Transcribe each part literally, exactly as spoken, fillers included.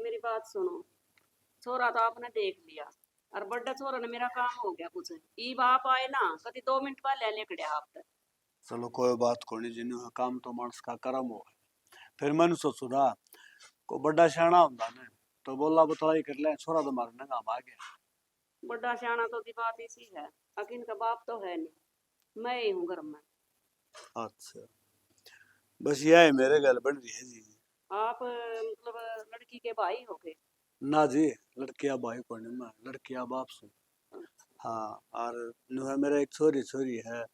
मेरी बात सुनो, छोरा तो आपने देख लिया, और बड़े छोरा ने मेरा काम हो गया कुछ। ईब आप आए ना, कभी दो मिनट पहले लेकड़े आप तक। चलो, कोई बात कोनी, जिन्हों काम तो मानस का कर्म हो। फिर मैंने सोचू था, को बड़ा सियाणा होंदा ने, तो बोला बतलाई कर ले, छोरा तो मारे नंगा भाग गया। बड़ा सियाणा तो दी बात इसी है, अकिन का बाप तो है नहीं, मैं ही हूँ घर में। अच्छा, बस यह है मेरे गल बन रही है जी। आप, मतलब, लड़की के भाई हो के? ना जी, लड़किया भाई कोनी, मैं लड़किया बाप सू। अच्छा। हाँ, और नु है मेरा एक छोरी, छोरी है,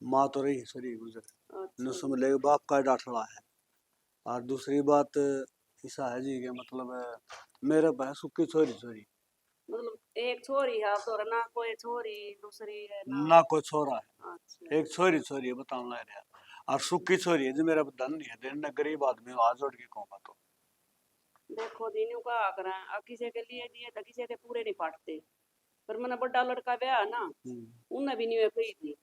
माँ तो रही, छोरी गुजर। अच्छा। नु समझ ले बाप का डाठला है। और दूसरी बात ऐसा है जी कि, मतलब, मेरे पे सूखी छोरी, छोरी। मतलब, एक छोरी है, आप तो ना कोई छोरी दूसरी है ना? ना कोई छोरा है। अच्छा। एक छोरी, छोरी है, बताऊं ला रहा। और सूखी छोरी है जी, मेरा धन नहीं है, दिन ने गरीब आदमी हूँ, हाथ जोड़ के कहूंगा तो। देखो जी, न्यू कहा करें, अब किसी के लिए दिए तो किसी के पूरे नहीं पाटते। पर मैंने बड़ा लड़का ब्याह ना, हम्म। उन्हें भी नहीं कही थी।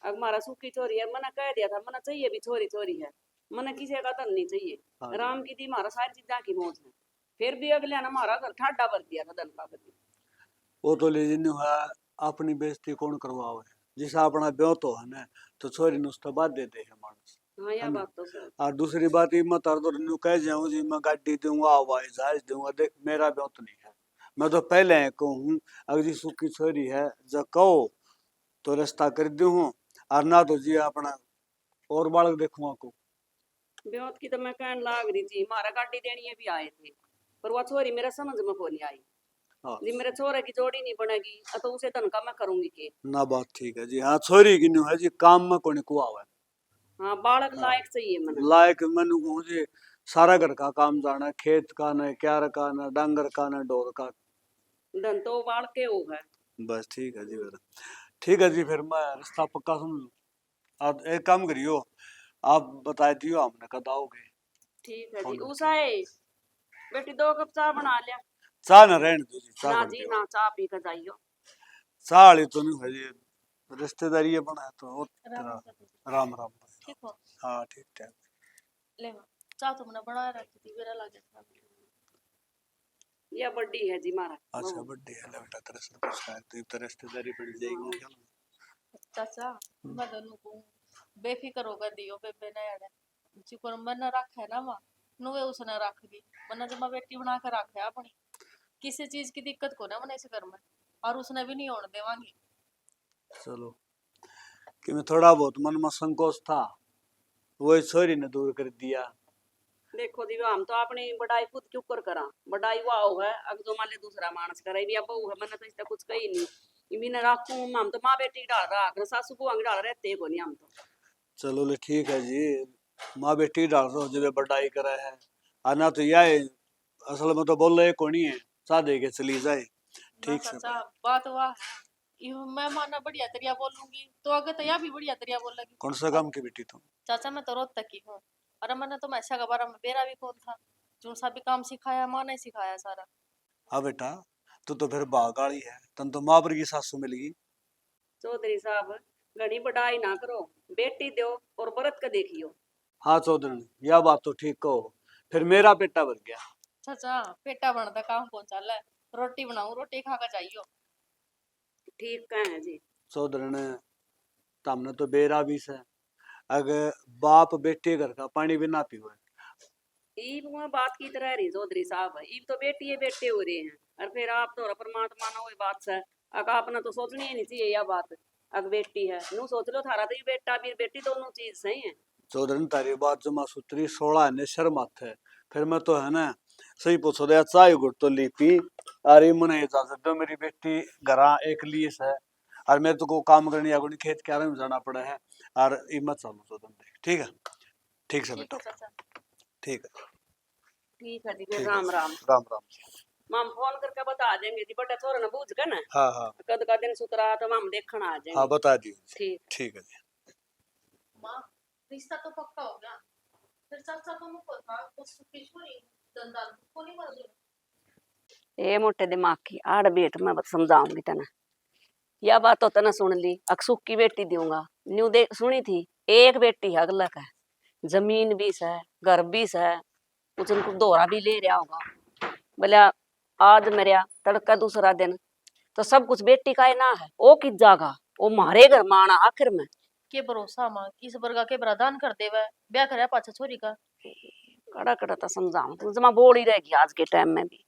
अब हमारा सूखी छोरी है, मैंने कह दिया था, मैंने चाहिए भी छोरी, छोरी है, मैंने किसी का धन नहीं चाहिए। हाँ जी। राम की दी, हमारा सारी चीजां की मौज है। फिर भी अगले ने हमारा घर ठाडा भर दिया था धन का बदले। वो तो ले जिन्हें है, अपनी बेइज्जती कौन करवावे? जिसा अपना ब्योत हो है ना, तो छोरी ने उसका बाद दे दे है मानस। हाँ, यह है ना? बात तो सही। और दूसरी बात, ये मैं तार तो न्यू कह जाऊं जी, मैं गाड़ी दूंगा, हवाई जहाज दूंगा, देख, मेरा ब्योत नहीं है। मैं तो पहले ही कहूँ, अगर जी सूखी छोरी है, जो कहो, तो रिश्ता कर दूँ हूँ, और ना तो जी अपना और बालक देखूँ आपको। ब्योत की तो मैं कहन लाग रही थी, मारा गाड़ी देनी है भी आए थे, पर वो छोरी मेरे समझ में को नहीं आई। हाँ। जी, मेरे छोरे की जोड़ी नहीं बनेगी, अ तो उसे धन का मैं करूंगी के? ना, बात ठीक है जी। हाँ, छोरी की न्यू है जी, काम में कोनी को आवे। हाँ, बालक हाँ। लायक चाहिए मने। लायक मैं न्यू कहूँ जी, सारा घर का काम जाना, खेत का न, क्यार का न, डांगर का न, ढोर का। धन तो बालक के हो है। बस ठीक है जी, फिर ठीक है जी, फिर मैं रिश्ता पक्का समझ लूँ। आप एक काम करियो, आप बता दियो हमने कद आओगे। ठीक है जी। फोन करके। उषा है, बेटी, दो कप चाय बना लिया। चाय ना रहने दो जी, चाय ना बन जी, गई। ना, चाय पी के जाइयो। चाय वाली तो नहीं है जी, रिश्तेदारी है बना है तो। राम राम। राम राम। ठीक हो? हाँ, ठीक ठाक। ले माँ, चाय तो मैंने बना रखी थी, बेरा लग गया था। या बड्डी है जी मारा। अच्छा, बड्डी है, ले बेटा, तेरे सर पर शायद तो इब तो रिश्तेदारी बढ़ जाएगी। हाँ। चाचा, हम्म। मैं दोनों को बेफिक्र होकर दियो, बेबे ने यार। जिकर मैंने रखा है ना माँ, नुए उसने रख दी। मैंने जमा बेटी बना के रखा है अपनी। किसी चीज की दिक्कत को ना मैंने इस घर में, और उसने भी नहीं होने देवांगी। चलो, कि मैं थोड़ा बहुत मन में संकोच था, वो इस छोरी ने दूर कर दिया। देखो जी, हम तो अपनी बड़ाई खुद क्यों कर करा, बड़ाई वो है, अग जो मान ले दूसरा मानस करे, भी अब बहू है, मैंने तो इससे कुछ कही नहीं। इमी ने राखूं, हम तो माँ बेटी डाल रहा, सासू बुआ डाल रहते को नहीं हम तो। चलो ले ठीक है जी, माँ बेटी डाल रहो जब बड़ाई करे है, आना तो यह है, असल में तो बोले कोनी है, चाह दे के चली जाए। ठीक से। चाचा, बात वाह है। इब मैं माँ ने बढ़िया तरिया बोलूंगी, तो आगे तो या भी बढ़िया तरिया बोलेगी। कौन सा काम की बेटी तू? चाचा, मैं तो रोहतक की हूँ। अरे, मैंने तो मैसा के बारे में बेरा भी कौन था। जो सा भी काम सिखाया, माँ ने सिखाया सारा। हाँ बेटा, तू तो फिर भाग वाली है, तन तो माँ वर्गी सासू मिल गई। चौधरी साहब, घणी बड़ाई ना करो, बेटी दो और बरत के देखियो। हाँ चौधरी, या बात तो ठीक कहो, फिर मेरा पेटा भर गया। चाचा, पेटा भरने का काम कौन चाले? रोटी बनाऊं, रोटी खा के जाइयो। ठीक कहे जी। चौधरी ने, तमने तो बेरा भी से, अग बाप बेटे घर का पानी भी ना पीवे। इब वो बात की तरह रही चौधरी साहब, इब तो बेटी है, बेटे हो रहे हैं, और फिर आप तो परमात्मा ना हुई बात से, अक आपने तो सोचनी ही नहीं चाहिए यह बात। अक बेटी है, नू सोच लो, थारा तो ये बेटा भी बेटी दोनों चीज सही है। चौधरी ने, थारी बात जमा सुथरी, सोलह ने शर्म आथे। फिर मैं तो है ना, सही पूछो दे, चाय घुट तो ली पी। अरे, मने इजाजत दो, मेरी बेटी घरा एकली से, और मेरे तो को काम करनी है, अपनी खेत क्यारे में जाना पड़े है, और इब मैं चलूं चौधरी, ठीक है? ठीक से ठीक है बेटा। चाचा। ठीक है। ठीक है जी, फिर ठीक है। राम राम। राम राम जी। हम फोन करके बता देंगे जी, बड़े छोरे ने बूझ के ना। हाँ, हाँ। कद का दिन सुतरा तो हम देखण आ जाएंगे। हाँ, बता दियो जी। ठीक। ठीक है जी। माँ, रिश्ता तो पक्का हो गया। फिर चाचा को मुकर था, उस किशोरी दंदाल को नहीं मर गया। ए मोटे दिमाग की, आड़ बैठ, मैं बत समझाऊंगी तने। या बात तो तने सुन ली, अक सूखी बेटी दूंगा, न्यू दे सुनी थी, एक बेटी है अगला का, जमीन भी सै, घर भी सै, कुछ उनको दोहरा भी ले रहा होगा। बोल्या, आज मरया, तड़का दूसरा दिन, तो सब कुछ बेटी का ही ना है। ओ किस जागा, ओ म्हारे घर में आना आखिर में। के भरोसा माँ, इस वर्गा के बरा दान कर देवे, ब्याह करया पाछा छोरी का। कड़ा कड़ा तो समझाऊं, तू जमा बोल ही रहेगी आज के टाइम में भी।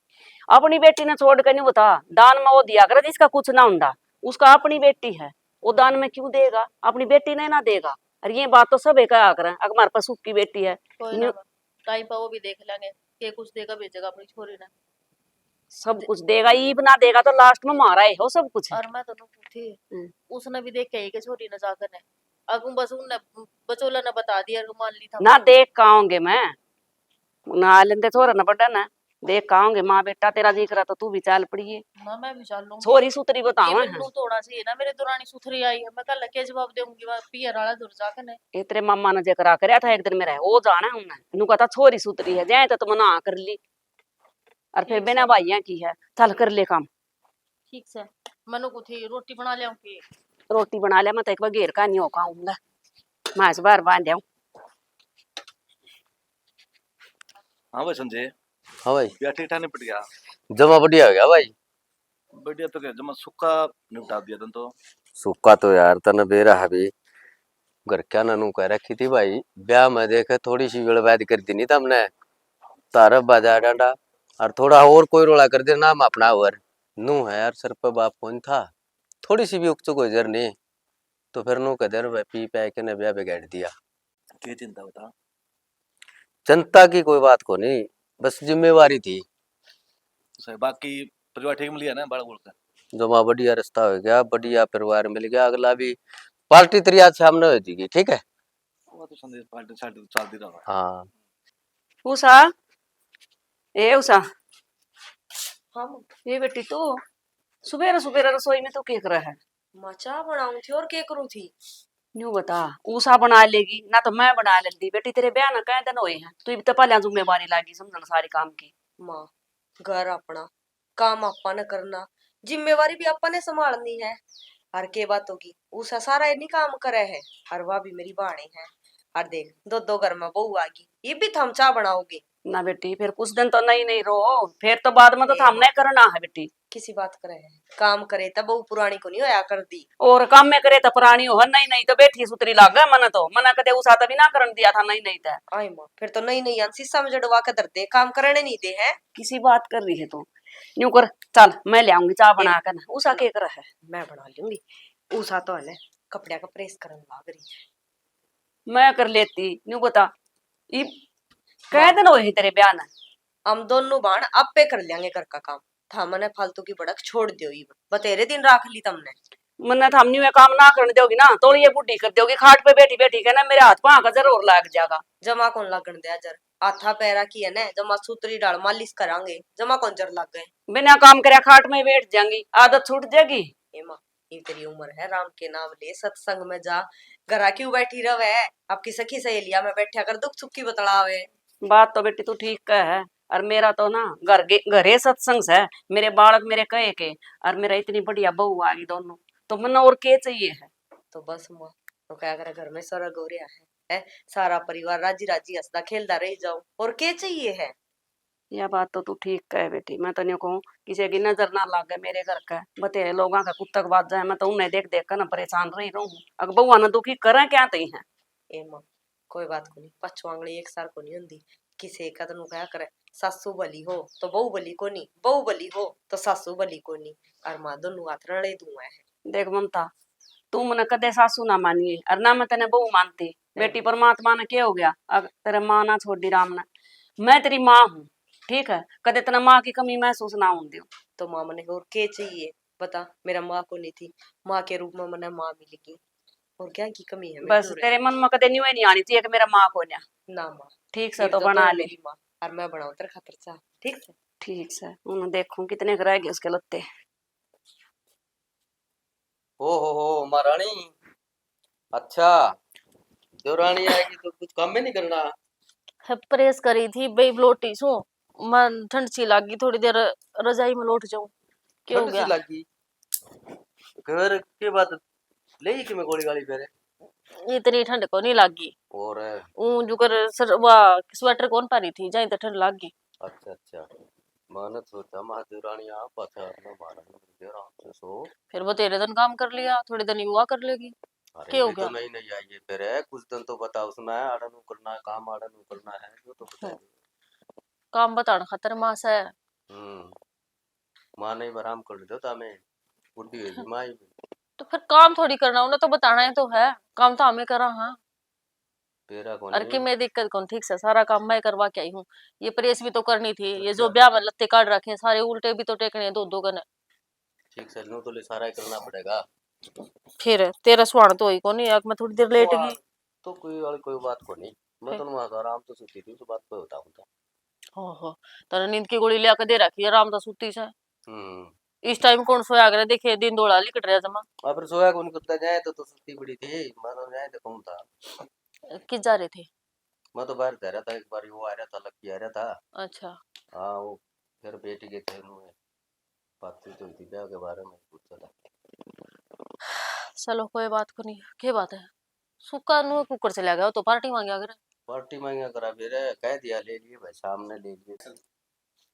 अपनी बेटी ने छोड़ के नहीं होता, दान में वो दिया करे जिसका कुछ ना हुंदा, उसका अपनी बेटी है, वो दान में क्यों देगा? अपनी बेटी ने ना देगा। और ये बात तो सब एक कहा करें, अगर हमारे पास सुख की बेटी है। कोई ना, टाइम पर वो भी देख लेंगे, के कुछ देगा भेजेगा अपनी छोरी ने। सब कुछ देगा, ईब ना देगा तो लास्ट में मारा है हो सब कुछ। और मैं तो न्यू पूछी, हम्म। उसने भी देख के आई के छोरी ने जाकर ने, अब बस उनने, बचोला ने बता दिया, मान ली था। ना देख का आऊंगे मैं, ना लेंदे छोरा ना बड़ा ना, देख का आऊंगे, माँ बेटा तेरा जी करा तो तू भी चाल पड़िए। माँ मैं भी चाल लूंगी। छोरी सुतरी बतावा ये है। नू तो होना चाहिए ना, मेरे दुरानी सुथरी आई है, मैं कल के जवाब दूंगी, वहाँ पियर वाला दूर जाकर ने। ये तेरे मामा ने जे करा करया था एक दिन मेरा, वो जाना है उनने, नू कहता छोरी सुतरी है, जाए तो तुमने हाँ कर ली। और फिर ठीक बिना से। भाइयां की है, चल कर ले काम। ठीक से, मनु को थी रोटी बना ले आऊं की? रोटी बना ले, मैं तो एक बार घेर का नहीं होका आऊंगा, मैं इस बार बांध आऊं। हाँ भाई संजय। हाँ भाई। ब्याह ठीक ठाक निपट गया? जमा बढ़िया हो गया भाई। बढ़िया तो क्या, जमा सुक्का निपटा दिया तुम तो। सुक्का तो यार तने बेरा है भी, घर क्या ना नू कह रखी थी भाई, ब्याह में देखे थोड़ी सी वेलवाद कर दी नहीं तमने, तारफ बाजा डांडा, और थोड़ा और कोई रोला कर दे ना, हम अपना और नू है यार, सर पे बाप कौन था, थोड़ी सी भी उकचुक हो जर नहीं, तो फिर नू कह दे, "रे भाई, पी पै के ने ब्याह बिगाड़ दिया।" के चिंता बता? जनता की कोई बात को नहीं, बस जिम्मेवारी थी। सही, बाकी परिवार ठीक मिल गया ना, बाल बोल के? जमा बढ़िया रिश्ता हो गया, बढ़िया परिवार मिल गया, अगला भी पार्टी तेरी आज शाम ने हो जाएगी, ठीक है? वो तो संदेश पार्टी साइड तो चलती रहा। हाँ। उषा, ए उषा। हाँ, माँ। ये बेटी, तू सुबेरे सुबेरे रसोई में तू के करे है? माँ, चाय बनाऊं थी और के करूं थी? न्यू बता, उषा बना लेगी ना तो मैं बना लेती। बेटी, तेरे ब्याह ना कै दिन होए हैं, तू इब तो पहले जिम्मेवारी लागी समझण सारी काम की। माँ, घर अपना, काम आपा ने करना, जिम्मेवारी भी आपा ने संभालनी है। और के बात होगी, उषा सारा ये नहीं काम करे है, और वह भी मेरी भाणी है। और देख, दो दो घर में बहू आ गई, ये भी थम चाय बनाओगे? ना बेटी, फिर कुछ दिन तो नहीं नहीं रहो, फिर तो बाद में तो ए थमने माँ। करना है बेटी। किसी बात करे है, काम करे तो बहू पुरानी को नहीं होया कर दी। और काम में करे तो पुरानी हो, नहीं नहीं तो बैठी सुतरी लागे मने तो। मने कदे उषा तभी ना करन दिया था, नहीं नहीं तो। आई माँ, फिर तो नहीं नहीं शीशा में जड़वा के धर दे, काम करने नहीं दे है। किसी बात कर रही है तू? न्यू कर, चल मैं ले आऊंगी चाय बना के ना। उषा के करे है? मैं बना लूंगी। उषा तो है ना, कपड़े का प्रेस करन लाग रही है। मैं कर लेती, न्यू बता, इब कै दिन होए हैं तेरे ब्याह ने? हम दोनों भाण आपे कर लेंगे घर का काम, था मने फालतू की भड़क छोड़ दियो। इब बतेरे दिन राख ली तमने। मन्ने थाम न्यू काम ना करने दोगी ना, तो ये बूढ़ी कर दोगी, खाट पे बैठी बैठी के ना मेरे हाथ पां का जरूर लाग जाएगा। जमा कौन लागण दे जर, हाथा पैरा की है ना, जमा सूतरी डाल मालिश करांगे, जमा कौन जर लाग गए। बिना काम करे खाट में बैठ जाएंगी, आदत छूट जाएगी। ए माँ, इब तेरी उम्र है, राम के नाम ले, सत्संग में जा, घरा क्यों बैठी रहे? आपकी सखी सहेलियां में बैठा कर दुख सुख की बतलावे। बात तो बेटी तू ठीक कह है, और मेरा तो ना घर के, घरे सत्संग से, मेरे बालक मेरे कहे के, और मेरा इतनी बढ़िया बहू आ गई दोनों, तो मन्ने और के चाहिए है? तो बस माँ, तो क्या करे, घर में स्वर्ग हो रहा है, है? सारा परिवार राजी राजी हंसदा खेलदा रह जाओ, और के चाहिए है? या बात तो तू ठीक कहे बेटी, मैं तो न्यू कहूँ, किसी की नजर ना लागे मेरे घर का। बतेरे लोगां का कुत्तक बाजा है, मैं तो उन्हें देख देख कर ना परेशान रही रहूं। अक बहुआ ने दुखी करें क्या तई है? ए माँ, कोई बात कोनी, पाछो आंगली एक सार कोनी होंदी। किसे कद नु कहा करे, सासू भली हो तो बहू भली कोनी, बहू भली हो तो सासू भली कोनी। और माँ दोनों हाथ रले दुआ है। देख ममता, तू मने कदे सासू ना मानिए और ना मैं तने बहू मानती। बेटी, परमात्मा ने के हो गया, अग तेरे माँ ना छोड़ी राम ने, मैं तेरी माँ हूँ, ठीक है? कदे तने माँ की कमी महसूस ना होने दूँ। तो माँ मने और के चाहिए बता, मेरा माँ कोनी थी, माँ के रूप में मने माँ मिल गई, और क्या की कमी है मेरे बस तेरे मन में कदे न्यू ही नहीं आनी चाहिए कि मेरा माँ कोन्या। ना माँ, ठीक से तो बना ले। माँ, और मैं बनाऊँ तेरे खातर चाह, ठीक से? ठीक से, उन्हें देखूं कितने रह गए उसके लत्ते। ओ हो हो, महारानी। अच्छा, देवरानी आएगी तो कुछ काम में नहीं करना? है, प्रेस करी थी, बेब लोटी सू। मन ठंड सी लागी, थोड़ी देर रजाई में लोट जाऊं। क्यों ठंड सी गया? लागी? घर के बात ले कि मैं गोली गाली फेरे? इतनी ठंड को नहीं लागी। और? ऊं जुकर सर, वा, स्वेटर कौन पा रही थी, जाई तो ठंड लागी। अच्छा, अच्छा। मैंने सोचा, मैं देरानी आप पाछे अपना मारा नहीं दे, आराम से सो। फिर वो तेरे दिन काम कर लिया, थोड़े दिन युवा कर लेगी। अरे, के हो भी तो गया? नहीं, नहीं आई है फिर, कुछ दिन तो बता उसमें, आड़ा नू करना है काम, आड़ा नू करना है, जो तो बता हम्म। दे। काम बताने खातर माँ से। हम्म। माँ ने भी आराम कर लिया था मैं, बुढ़ी हो गई माँ ही। तो फिर काम थोड़ी करना, उन्हें तो बताना ही तो है, काम तो हमें करा। हाँ। तेरा कौन अरे है? कि मैं दिक्कत कौन, ठीक से सारा काम मैं करवा के आई हूँ। ये प्रेस भी तो करनी थी, ये जो अच्छा। ब्याह में लत्ते काट रखे हैं सारे, उल्टे भी तो टेकने हैं दो दो गने। ठीक से नू तो ले सारा ही करना पड़ेगा। फिर तेरा सुहान तो ही कोनी, अब मैं थोड़ी देर लेट गई। तो कोई वाली कोई बात कोनी, मैं फिर? तो वहाँ आराम तो सुती थी, उस बात पे बताऊँ था। ओहो, तने नींद की गोली लिया के दे रखी है, आराम तो सुती से। हम्म। इस टाइम कौन सोया करे, देखे दिन धोला लिकट रहा जमा। अब फिर सोया कौन करता, जाए तो, तो सुती पड़ी थी, मैं तो जाए तो कौन था। किस जा रहे थे? मैं तो बाहर जा रहा था, एक बार वो आ रहा था, लक्की आ रहा था। अच्छा। हाँ, वो फिर बैठ गए थे, उन्होंने बातचीत हुई थी ब्याह के बारे में, पूछा था। चलो कोई बात को नहीं, क्या बात है? सुक्का नू कुकर चला गया, वो तो पार्टी मांग्या करे। पार्टी मांग्या करा फिर, कह दिया ले लिए भाई, सामने ले लिए।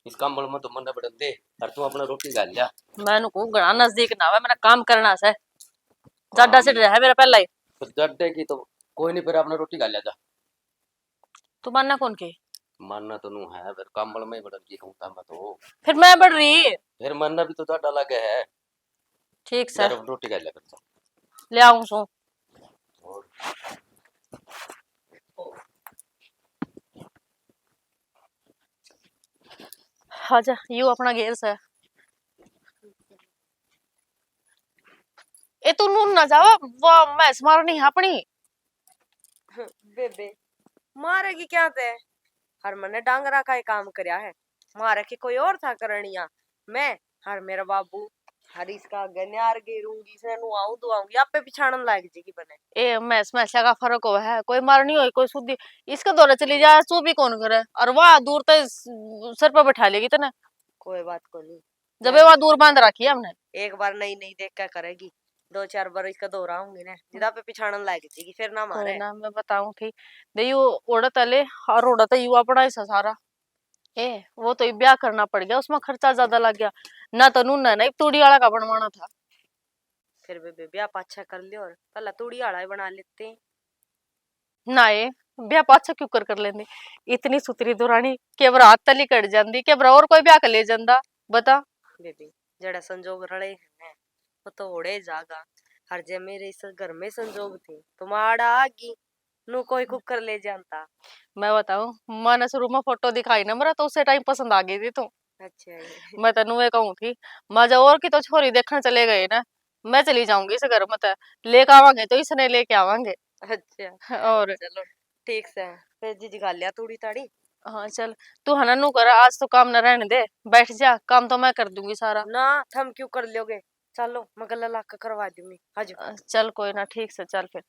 इस कंबल में तो मन्ने बड़न दे, और तू अपना रोटी खा लिया। मैं कहूँ घना नजदीक ना आवे, मेरा काम करना से। जाडा से हाँ, डर है मेरा पहला ही। तो जाडे की तो कोई नहीं, फिर अपना रोटी खा लिया जा। तू मानना कौन के? मानना तो नू है, फिर कंबल में ही बड़न की हूँ था मैं तो। फिर मैं बड़ रही। फिर मन्ना भी तो जाडा लगे है। ठीक से। यार, अब रोटी खा लिया कर। ले आऊं सो। और आजा, यू अपना गेर से। ए, तू नून ना जावा, वो भैंस मारनी है अपनी। बेबे, मारेगी क्या तै? हर मन्ने डांगरा का ही काम करया है, मारे के कोई और था करणिया। मैं हर मेरा बाबू, हर इसका आगे न्यार गेरूंगी, इसने नुआऊं धुआऊंगी, आपे पिछाणन लाग जेगी बने। ए, भैंस भैंसा का फर्क हो है, कोई मारनी होई, कोई सूदी, इसके दौरे चली जा, चू भी कौन करे, और वह दूर तक सर पर बैठा लेगी तने। कोई बात को नहीं। जब ये वहाँ दूर बांध रखी है हमने। एक बार नई नई देख के करेगी, दो चार बार इसका दोहराऊंगी ना, जिदा पे पिछाणन लाग जाएगी, फिर ना कोई मारे। ना, मैं बताऊं थी। दे यू ओड़ा तले और ओड़ा तो यू अपना ही सा सारा। ए, वो तो ये ब्याह करना पड़ गया, उसमें खर्चा ज्यादा लग गया। ना तो नूना ना तूड़ी वाला का बनवाना था। फिर बेबे ब्याह पाछा कर लियो और पहला तूड़ी वाला ही बना लेते। ना ए, ब्याह पाछा क्यों कर कर लेंदी? इतनी सुथरी दुरानी, के बरा हाथ तली कट जांदी, के बरा और कोई ब्याह कर ले जांदा, बता। बेबे, जड़ा संजोग रले हैं, वो तो ओड़े जागा। हर जे मेरे इस घर में संजोग थे, तो माड़ा आगी, नू कोई कुकर ले जानता। मैं बताऊं, माने शुरू में फोटो दिखाई ना मेरा, तो उसे टाइम पसंद आ गई थी तू। अच्छा है। मैं तन्नू ये कहूं थी, मैं जो और की तो छोरी देखने चले गए ना, मैं चली जाऊंगी इस घर में, तो लेके आवांगे तो इसने लेके आवांगे। अच्छा। और चलो, ठीक से। फिर जीजी खा लिया तूड़ी ताड़ी। हाँ, चल, तू है ना नू कर, आज तो काम ना रहने दे, बैठ जा, काम तो मैं कर दूंगी सारा। ना, थम क्यों कर लोगे? चलो, मैं गला लाग के करवा दूंगी। हाँ जी। अ, चल, कोई ना, ठीक से, चल फिर।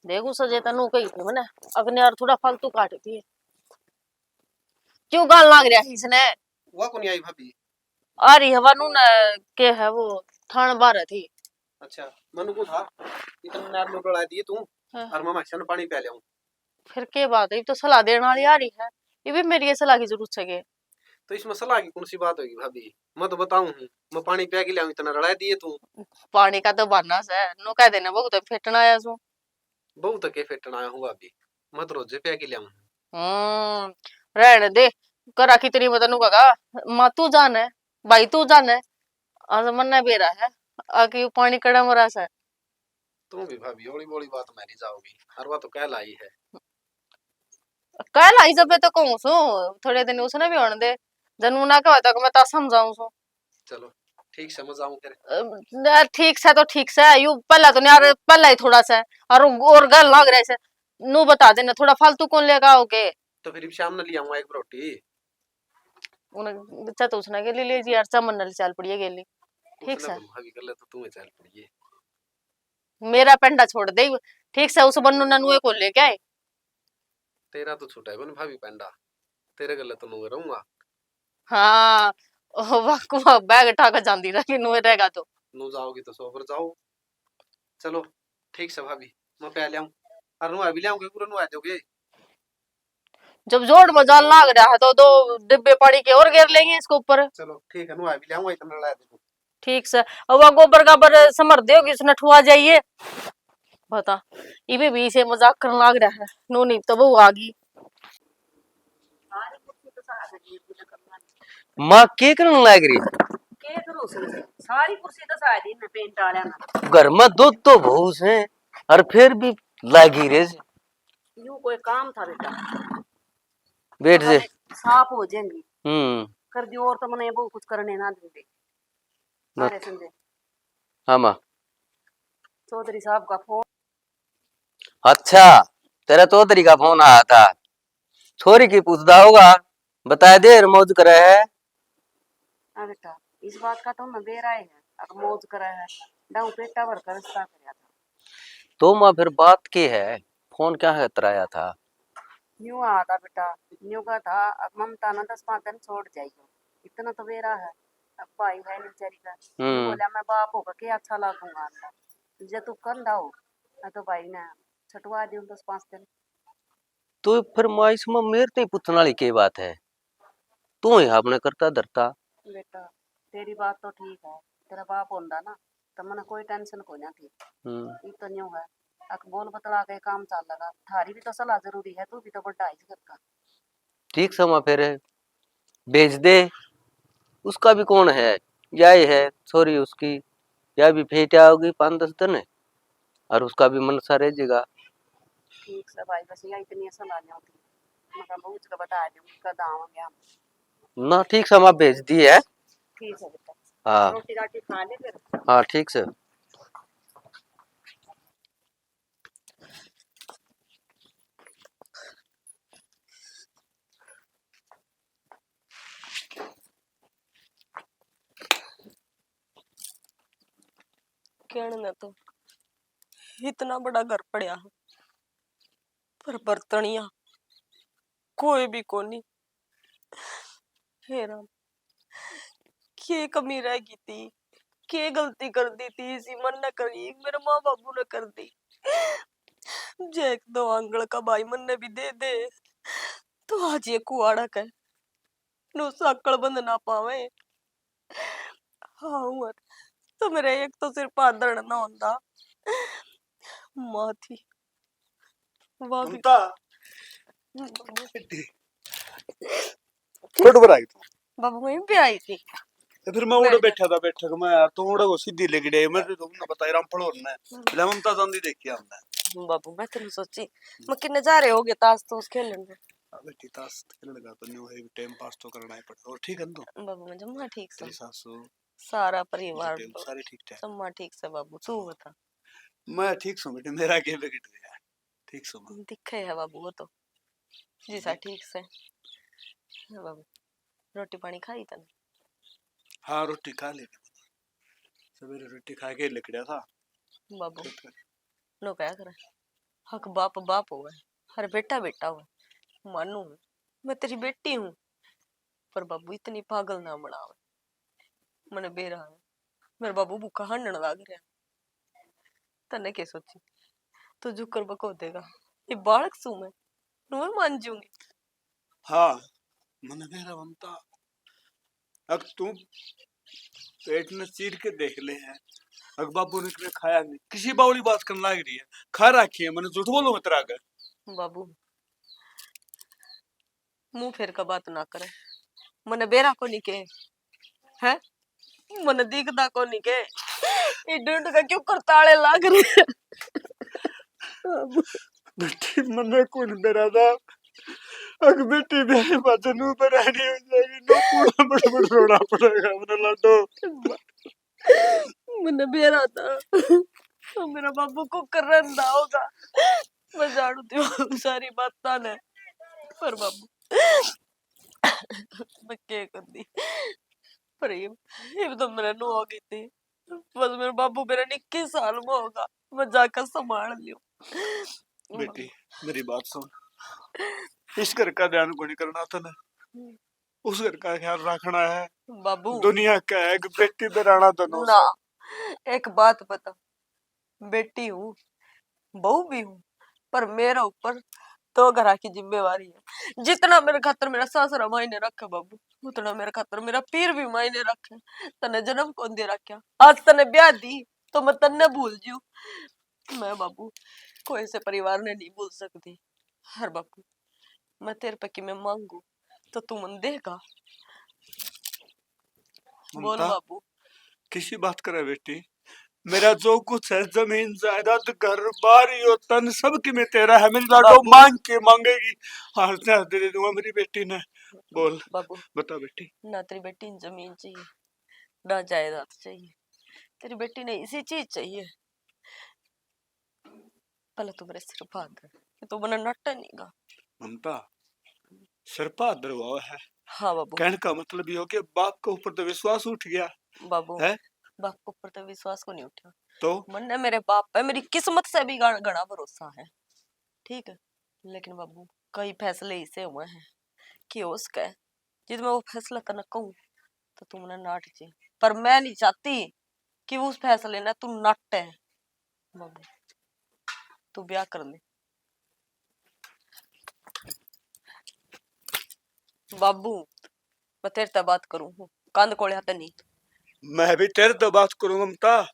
देख, उसे जे तन्नू कही थी मैंने, अगने यार थोड़ा फालतू काट थी। क्यों गाल लाग रहा है इसने? वो कौन आई भाभी? आ रही हवा नू न, के है वो, थान बाहर थी। अच्छा, मनु को था, इतना नार में डोला दिए तू, हाँ। और मैं माखिया ने पानी प्या लियाऊं। फिर के बात है, ये तो सलाह देने वाली आ रही है, ये भी मेरी ये सलाह की जरूरत है के? तो इसमें सलाह की कौन सी बात होगी भाभी? मैं तो बताऊं हूँ, मैं पानी प्या के लियाऊं, इतना रड़ा दिए तू। पानी का तो बहाना से, नो कह देना, बहुत फेटना आया सू। बहुत के फेटना आया हूँ भाभी, मैं तो रोजे प्या के लियाऊं। हम्म, रहने दे, करा कितनी बदनू का, माँ तू जाने, भाई तू जाने, आज मन्ने बेरा है, आके यू पानी कड़ा मरा से। तू भी भाभी, ओली बोली बात मारी जाओगी, हर बात तो कह लाई है। कह लाई जब मैं तो कहूँ सू, थोड़े दिन उसने भी होने दे, जन्म ना कहवा तक मैं तो समझाऊं सू। चलो, ठीक से, मैं जाऊं फिर। अ, न, ठीक से तो ठीक से, यू पहला तो यार, पहला ही थोड़ा सा, और, और गल लाग रहे से, नू बता देना, थोड़ा फालतू कौन लेगा आओगे? तो फिर शाम ने ले आऊंगा एक रोटी। उन्हें, अच्छा तो उसने गेली ले जी यार, चमन नाल चाल पड़िए गेली। ठीक उसने से। बोला, भाभी कर ले तो तू ही चाल पड़िए। मेरा पेंडा छोड़ दे, ठीक से, उस बन्नू ने नुए को लेके आए। तेरा तो छूटा है बन भाभी पेंडा, तेरे गले तो नुए रहूंगा। हाँ, ओ, वाह, वाह, बैग उठा के जांदी रही, नुए रहेगा तो। नू जाओगी तो सोबर जाओ। चलो, ठीक से भाभी, मैं प्या लियाऊं। और नुआ भी लियाऊंगे, पूरा नुआ दोगे। जब जोड़ में जान लाग रहा है तो दो डिब्बे पानी के और घेर लेंगे इसके ऊपर। चलो ठीक है, नुआ भी ले आऊंगा, इतना ला दे। ठीक से। और वह गोबर गाबर समर दे होगी, उसने ठुआ जाइए। बता, इबे भी इसे मजाक करने लाग रहा है। नो नहीं तो वो आ गई। माँ के करने लाग रही? के करूँ उसने? सारी कुर्सी तो सारी ने पेंट डाला ना। घर में दो तो बहू से, और फिर भी लागी रे। यूं कोई काम था बेटा? बैठ जे। साफ हो जाएंगी। हम्म। कर दियो, और तो मने बहुत कुछ करने ना देंगे। मत। अरे सुन दे। हाँ माँ। चौधरी साहब का फोन। अच्छा, तेरा चौधरी का फोन आया था। छोरी की पूछदा होगा, बता दे, मौज करे है। हाँ बेटा, इस बात का तो मैं बेरा ही है, अब मौज करे है, डाऊ पेटा भर कर रिश्ता करया था। तो माँ, फिर बात के है? फोन क्या है तराया था? न्यू आता बेटा, न्यू का था, अब ममता ना दस पाँच दिन छोड़ जाइयो, इतना तो बेरा है। अब भाई है नहीं बेचारी का। हम्म। बोला, मैं बाप होकर के अच्छा लागूंगा अंदर, जे तू कंधा हो, मैं तो भाई ने छटवा दूं दस पाँच दिन। तो फिर माँ, इसमें मेरे ते पूछने वाली के बात है? तू ही अपने करता धरता। बेटा, तेरी बात तो ठीक है, तेरा बाप होंदा ना, तो मने कोई टेंशन को ना थी। हम्म। ये तो न्यू है, अक बोल बतला के काम चल लगा। थारी भी तो सलाह जरूरी है, तू भी तो बड़ा है इस घर का। ठीक सै माँ, फिर भेज दे। उसका भी कौन है, या ही है छोरी उसकी, या भी फेट आओगी पाँच दस दिन, और उसका भी मन सा रह जाएगा। ठीक सै भाई, बस या इतनी सलाह नहीं होती, मैं बहू जी को बता दूं, कद आवांगे हम। ना, ठीक सै माँ, भेज दी है। ठीक है बेटा। हाँ। रोटी राटी खा ले फिर। हाँ, ठीक सै। कहने ने तो इतना बड़ा घर पड़ा है, पर बर्तनिया कोई भी कोनी। हे राम, के कमी रह गई थी, के गलती कर दी थी, इसी मन ने करी, मेरे माँ बाबू ने कर दी। जे एक दो आंगल का भाई मन ने भी दे दे, तो आज ये कुआड़ा के नो साकल बंद ना पावे। हाँ, और तो मेरा एक तो सिर पादर ना होंदा। माँ थी, वाह भी ममता। हम्म, बाबू। कट पर आई तू? बाबू, वहीं पे आई थी। तो फिर मैं उड़े बैठा था बैठक में, यार, तू उड़े को सीधी लेके गई, मैं तो तुमने बताई रामफल और ने। हम्म। ले ममता चांदी देखी हमने। बाबू, मैं तेरे सोची, मैं किन्ने जा रहे होगे ताश तोश खेलन में। हाँ बेटी, ताश खेलने का तो न्यू है, टाइम पास तो करना ही पड़ेगा। और ठीक है ना तू? बाबू, मैं जम्मा ठीक सै। तेरी सासू? सारा परिवार तो सारे ठीक ठाक? जम्मा ठीक सै बाबू, तू बता। मैं ठीक सै बेटी, मेरा के बिगड़ गया, ठीक सै मैं। दिखे है बाबू वो तो, जी सा ठीक सै। हाँ बाबू, रोटी पानी खाई तने? हाँ, रोटी खा ली। सवेरे रोटी खा के लिकड़ा था। बाबू, नो क्या करे, हक बाप बाप होवे, हर बेटा बेटा होवे। मानू हूँ, मैं तेरी बेटी हूँ, पर बाबू इतनी पागल ना बनावे। मने बेरा है, मेरे बाबू भूखा हांडण लाग रहा। तन्ने के सोची, तू जुकर बको देगा, ये बालक सू मैं, नुए मान जूंगी। हाँ, मने बेरा बनता। अब तू पेट ने चीर के देख ले है। अक बाबू ने कभी खाया नहीं, किसी बावली बात करने लाग रही है, खा रखी है, मने झूठ बोलो मत राग। बाबू, मुंह फेर का बात ना करे, मने बेरा को नहीं के, है? मने दिखदा कोनी के? ये ढूंढ का क्यों करताले लाग रहे? बेटी, मने कौन बेरा था? अक बेटी मेरे पाछे नू बेरा नहीं हो जाएगी, नो पूरा बड़ बड़ रोना पड़ेगा अपने लाडो। मने बेरा था, तो मेरा बाबू को कर रंदा होगा। मैं जानू थी बाबू सारी बात ने, पर बाबू मैं के कर दी। पर ये, ये तो मेरे नो हो गई थी। बस मेरे बाबू मेरा इक्कीस साल में होगा, मैं जाकर संभाल लियो। बेटी, मेरी बात सुन, इस घर का ध्यान को नहीं करना था ना, हम्म। उस घर का ख्याल रखना है। बाबू। दुनिया का है कि बेटी दराना दोनों ना, से। एक बात बता, बेटी हूँ, बहू भी हूँ, पर मेरे ऊपर तो घरा की जिम्मेवारी है। जितना मेरे खातर मेरा सासरा मायने रखे बाबू, उतना मेरे खातर मेरा पीर भी मायने रखे। तने जन्म कौन दे रखा, आज तने ब्याह दी तो मैं तन्ने भूल जू। मैं बाबू कोई से परिवार ने नहीं भूल सकती। हर बाबू, मैं तेरे पे की मैं मांगू तो तू मन देगा। बोल ममता, बाबू। किसी बात करे बेटी? मेरा जो कुछ है, जमीन जायदाद, घर बार, यो तन, सब की मैं तेरा है। मेरी लाडो बाबू। मांग के मांगेगी, हार से हार दे दूंगा मेरी बेटी ने। बोल बाबू। बता बेटी। ना तेरी बेटी ने जमीन चाहिए, ना जायदाद चाहिए, तेरी बेटी ने इसी चीज चाहिए। पहले तू मेरे सिर पे हाथ धर, कि तू मने नटे नहीं गा। ममता, सिर पे हाथ धरवाओ है। हाँ बाबू। कहने का मतलब यो कि बाप के ऊपर तो विश्वास उठ गया। बाबू, है? बाप के ऊपर तो विश्वास को नहीं उठा। तो? मन्ने मेरे बाप पे मेरी किस्मत से भी घण-, घणा भरोसा है, ठीक है, लेकिन बाबू, कई फैसले इसे हुए हैं कि उसके जिद मैं वो फैसला तने कहूँ तो तू मने नाट जे, पर मैं नहीं चाहती कि उस फैसले ने तू नाटे। बाबू, तू ब्याह कर ले। बाबू, मैं तेरे ते बात करूँ हूँ, कांद कोले हाथे नहीं। मैं भी तेरे ते बात करूँ ममता।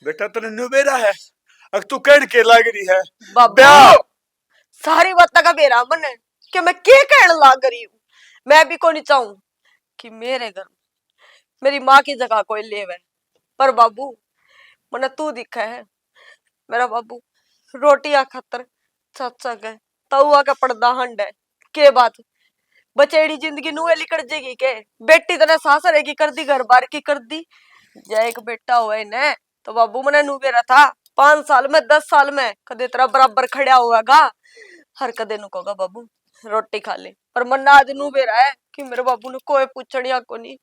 बेटा, तने न्यू बेरा है, अब तू कहन के लाग रही है? बाबू, ब्याह। सारी बात का बेरा मने कि मैं के कहन लाग रही हूँ। मैं भी कोनी चाहूँ कि मेरे घर मेरी माँ की जगह कोई लेवे। पर बाबू, मने तू दिखे है। मेरा बाबू रोटियां खातर चाचा के, तौआ के पर्दा हंडे। के बात? बचेड़ी जिंदगी नुए लिकड़ जेगी के? बेटी तने सासरे की कर दी, घर बार की कर दी। या एक बेटा होए ने, तो बाबू मने नू बेरा था, पाँच साल में, दस साल में कदे तेरा बराबर खड़ा होगा, हर कदे नू कहोगा, "बाबू, रोटी खा ले।" पर मन्ना आज नू बेरा है कि मेरे बाबू ने कोई पूछणिया कोनी।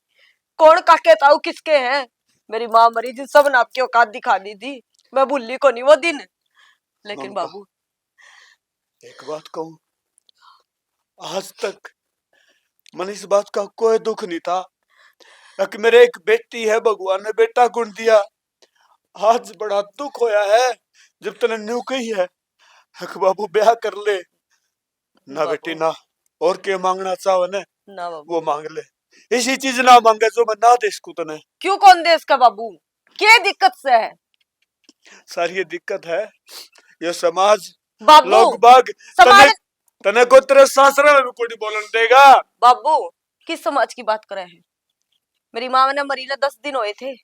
कौन काके ताऊ किसके हैं? मेरी माँ मरी जिन सब ने आपकी औकात दिखा दी थी, मैं भूली कोनी वो दिन। लेकिन ममता, बाबू, एक बात कहूँ, आज तक मन इस बात का कोई दुख नहीं था कि मेरे एक बेटी है, भगवान ने बेटा गुण दिया। आज बड़ा दुख होया है जब तने न्यू कही है कि बाबू ब्याह कर ले। ना ना बेटी बाबू। ना, और के मांगना चाहे ना, ना बाबू। वो मांग ले। इसी चीज ना मांगे जो मैं ना दे सकूं तने। क्यों कौन दे इसका बाबू? के दिक्कत से है? सारी ये दिक्कत है, ये समाज, बाबू, लोग बाग, समाज तने, तने को तेरे सासरे में भी कोई बोलन देगा। बाबू, किस समाज की बात करे है? मेरी माँ ने मरी ने दस दिन होए थे,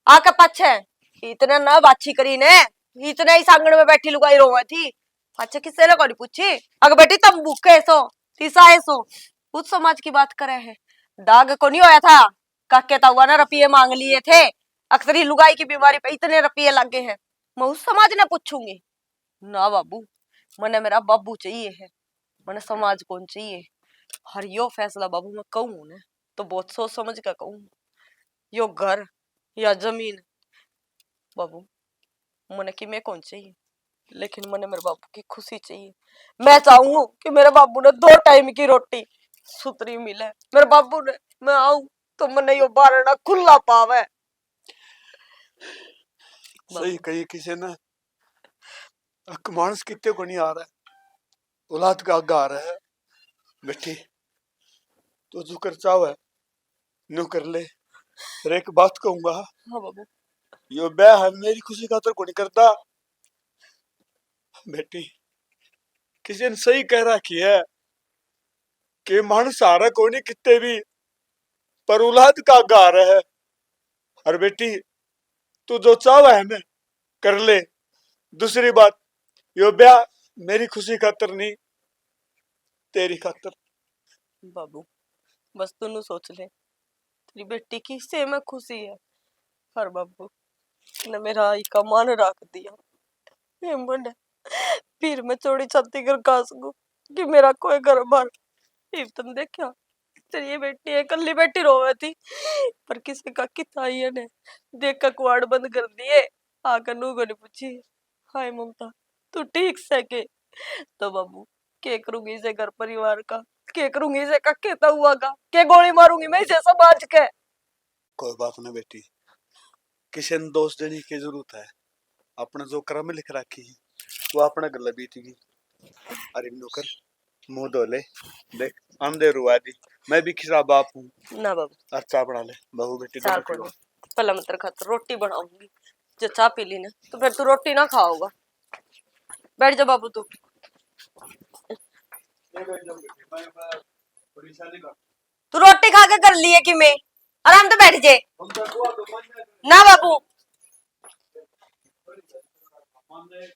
आके पाछे इतने ना बाछी करी ने, इतने ही सांगण में बैठी लुगाई रोवे थी। पाछे किसी ने कोनी पूछी, "अग बेटी, तम भूखे सो, तीसा है सो।" उस समाज की बात करे है। दाग को नहीं होया था, काके ताऊ ने रुपये मांग लिए थे, अक्सरी लुगाई की बीमारी पे इतने रुपये लगे हैं, मैं उस समाज ने पूछूंगी? ना बाबू, मने मेरा बाबू चाहिए है, मने समाज कौन चाहिए। हर यो फैसला बाबू मैं कहूँ ने, तो बहुत सोच समझ के कहूँ। यो घर या जमीन, बाबू, मने किमे कौन चाहिए, लेकिन मने मेरे बाबू की खुशी चाहिए। मैं चाहूँ कि मेरे बाबू ने दो टाइम की रोटी सुथरी मिले। मेरे बाबू ने, मैं आऊँ तो मने यो बारना खुला पावे। सही बाबू। कही किसी ने, अक मानस कितने को नहीं आ रहा है, औलाद का आगा आ रहा है। बेटी, तू जो कर चाहे, न्यू कर ले। फिर एक बात कहूंगा, हाँ बाबू। यो ब्याह है मेरी खुशी खातर कोनी करता। बेटी, किसी ने सही कह रखी है कि मानस हारे कोनी कितने भी, पर औलाद का आगा हारे है। और बेटी, तू जो चाहे है ना, कर ले। दूसरी बात, यो ब्याह मेरी खुशी खातर नहीं, तेरी खातर। बाबू, बस तू नू सोच ले, तेरी बेटी की से में खुशी है। पर बाबू ने मेरा आई का मान रख दिया। ये मन फिर मैं चौड़ी छाती कर कह सकूं कि मेरा कोई घर बार। इब तन देखा, तेरी ये बेटी है, कल्ली बैठी रोवे थी, पर किसी का किता आई ने देख के कुआड़ बंद कर दिए। आकर नू कोनी पूछी, "हाय ममता, तू ठीक से के?" तो बाबू, के करूंगी इसे घर परिवार का, के करूंगी इसे कक्के ताऊआ का, के गोली मारूंगी मैं इसे समाज के? कोई बात ना बेटी, किसी ने दोष देने की जरूरत है? अपने जो कर्म लिख रखी, वो अपने गले बीत गई। अरे नौकर, मुंह धो ले। देख, अंधे रुआ दी। मैं भी खिसा बाप हूँ। ना बाबू। अच्छा बना ले, बहू बेटी चाल दोनों कोई पीओ। नहीं। पहले मैं तेरे खातर रोटी बनाऊंगी। जो चाय पी ली ना, तो फिर तू रोटी ना खाओगा। बैठ जा बाबू तू। ये बैठ जाओ बेटी, मैं, मैं थोड़ी सैर कर। तू रोटी खा के कर लिए कि मैं? आराम तो बैठ जे। हम तो दुआ तो मन में ना बाबू। मन में,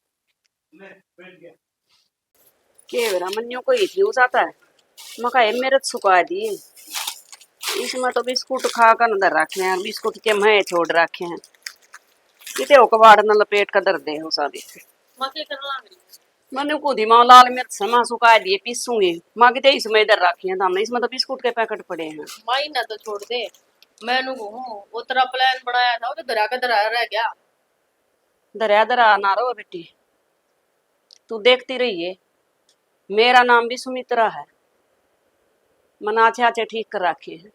ले, बैठ गया। के बेरा मन्यो को इतनी हो जाता है। मका ये मेरे तो सुखा दिए। इसमें तो बिस्कुट खा कर न धर रखे हैं, बिस्कुट के मैं छोड़ रखे हैं। किते हो कबाड़ न लपेट कर धर दे हो सारे। माँ के करवा रही? मैंने खुद ही माँ लाल मिर्च से माँ सुखा दिए, पीसूंगी। माँ किते इसमें इधर रखी है, तो हमने इसमें तो बिस्कुट के पैकेट पड़े हैं। माँ इन्हें तो छोड़ दे। मैंने कहूँ वो तेरा प्लान बनाया था, वो तो धरा के धरा रह गया। धरा धरा ना रहो बेटी, तू देखती रहिए, मेरा नाम भी सुमित्रा है। मन आछे आछे ठीक कर रखे हैं।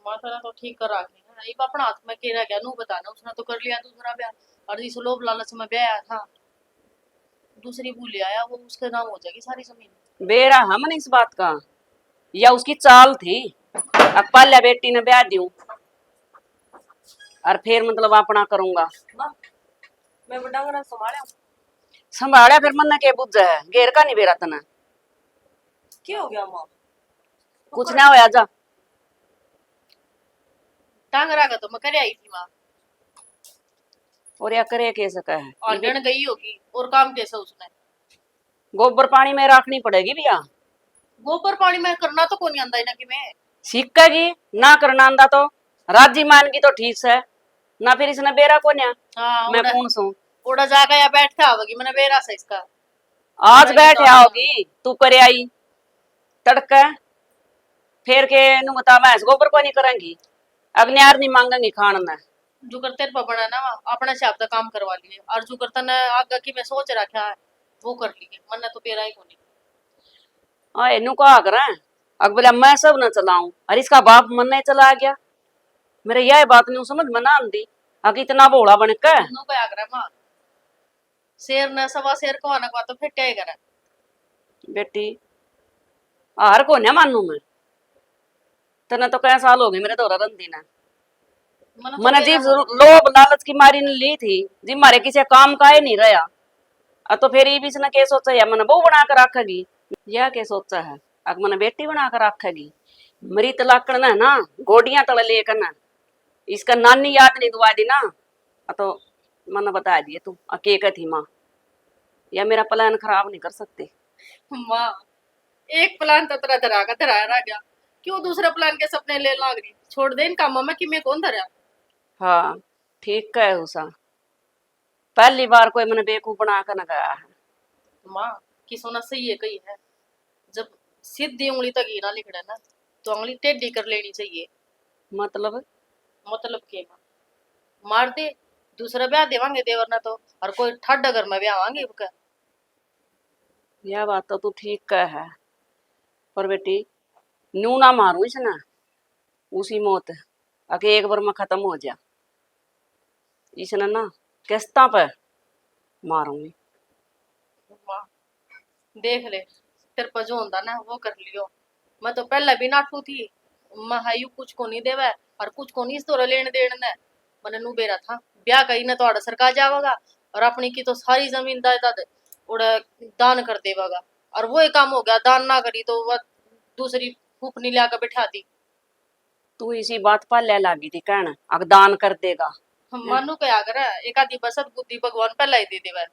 माता ने तो ठीक कर रखे हैं, इब अपना हाथ में के रह गया, नू बताना, उसने तो कर लिया दूसरा ब्याह, और जिस लोभ लालच में ब्याह था, दूसरी भूल आया, वो उसके नाम हो जाएगी सारी जमीन। बेरा है मन इस बात का, या उसकी चाल थी, अब पहले बेटी ने ब्याह दूं और फिर मतलब अपना करूंगा। माँ, मैं वो डंगरा संभाला। संभाला फिर मन्ने के बुझे है, घेर का नहीं बेरा तने। क्या हो गया माँ? कुछ ना होया जा। टांगरा का तो मैं करे आई थी माँ। और या करे के सका है? आंडन गई होगी और काम कैसा उसने? गोबर पानी में रखनी पड़ेगी भैया। गोबर पानी में करना तो कोनी आंदा इना कि मैं। सीखेगी ना करना आंदा तो। राजी मान की तो ठीक से, ना फिर इसने बेरा कोन्या। हाँ, मैं उड़ा, कौन सूं? उड़ा जाके या बैठ के आवेगी, मैंने बेरा से इसका। आज बैठ आओगी तू करे आई तड़के, फिर के नु बता भैंस गोबर कोनी करेंगी, अग्नियार नहीं मांगेंगी खान ने। जुकर तेरे पर बना ना, अपने हिसाब से काम करवा लिए, और जुकर तने आगे की मैं सोच रखा है, वो कर लिए, मन्ने तो बेरा ही कोनी। आए नु कहा करें, अक बोला मैं सब ना चलाऊं, और इसका बाप मन्ने चला गया। मेरे यह बात नहीं समझ में ना आंदी, अक इतना भोला बन के। नु कहा करें माँ, शेर ने सवा शेर कहवाना का तो फेट्या ही करे। बेटी, हार को ना मानू मैं। तने तो कै साल हो गए मेरे धोरा रंदी ने। मने तो मने जी तेरा लोभ लालच की मारी ने ली थी, जी मारे किसी काम का ही नहीं रहा। आ तो फिर ये भी इसने के सोचा है, मने बहू बना कर रखेगी, या के सोचा है, अक मने बेटी बना कर रखेगी। मरी तलाकण ने ना, गोडियां तले लेकर ना, इसका नानी याद नहीं दुआ दी ना, आ तो मने बता दिए तू, आ के कहती माँ, या मेरा प्लान खराब नहीं कर सकती। माँ, एक प्लान तो तेरा धरा का धरा रह गया, क्यों दूसरा प्लान के सपने ले लाग रही? छोड़ दे इन कामों में, कि मैं कौन धरा। हाँ, ठीक कहे उषा, पहली बार कोई मने बेवकूफ बना के न गया है। माँ, किसो ना सही है कही है, जब सीधी उंगली तक घी ना लिखड़े ना, तो उंगली टेढ़ी कर लेनी चाहिए। मतलब? मतलब के माँ, मार दे, दूसरा ब्याह देवांगे देवर ना तो, और कोई ठाडा घर में ब्याह आवांगे इबका। या बात तो तू ठीक कह है, पर बेटी, नू ना मारूं इसने, उसी मौत, अके एक बार में खत्म हो जा। इसने ना किस्तां पे मारूंगी। वाह, देख ले, तेरे पे जो होंदा ना, वो कर लियो। मैं तो पहले भी नाटू थी, मैं हायू कुछ को नहीं देवे और कुछ को नहीं इस तरह लेन देन ने। मैंने नू बेरा था, ब्याह करी ने तो आड़ा सरका जावेगा और अपनी की तो सारी जमीन जायदाद उड़े दान कर देवेगा। और वो ही काम हो गया, दान ना करी तो वह दूसरी फूफनी ल्या के बैठा दी। तू इसी बात पर ले लागी थी कहन, अक दान कर देगा। हम मानू कहा करे, एक आधी बसत बुद्धि भगवान पहला ही दे देवे।